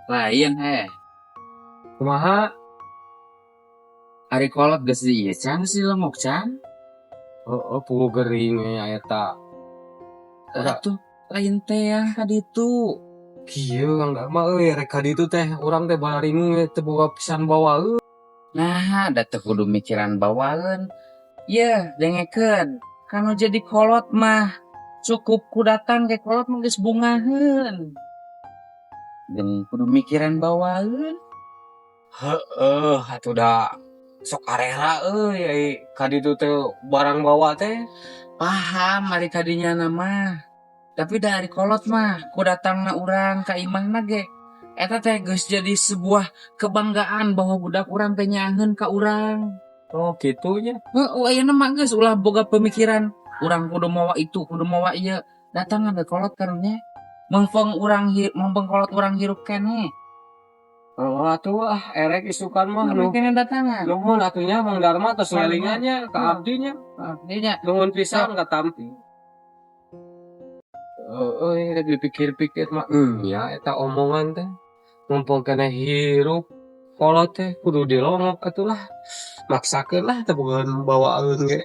Lain he. Kumaha? Ari kolot geus di ieu can si lemok can. Oh, pugu gering we eta. Udah. Atuh lain teh ya ka ditu. Kieu Kang Darma euy, rek ka ditu teh urang teh balaringung we teu boga pisan bawaeun. Nah, da teu kudu mikiran bawaeun. Yeuh, dengekeun. Kanu jadi kolot mah cukup ku datang ke kolot mah geus bungaheun. Dan kudu mikiran bawaeun. Heeh, atuh da sok arera euy ai ka ditu teh barang bawa teh. Paham ari kadinya mah. Tapi dari kolot mah ku datangna urang ka imahna ge eta teh geus jadi sebuah kebanggaan bahwa budak urang teh nyaaheun ka urang. Oh, kitu nya. Heeh, ayeuna mah geus ulah boga pemikiran urang kudu mawa itu, kudu mawa ieu. Datangan we kolot karunya. Mumpung urang mumpung kolot urang hirup keneh. Oh, atuh ah erek isukan mah nu. Keneh datangan. Nuhun atuh nya Mang Darma tos ngelingan nya ka abdi nya. Abdi nya. Nuhun pisan katampi. Heeh, rek dipikir-pikir mah nya eta omongan teh. Mumpung keneh hirup kolot teh kudu dilongok atuh lah. Maksakeun lah teu boga bawaeun ge.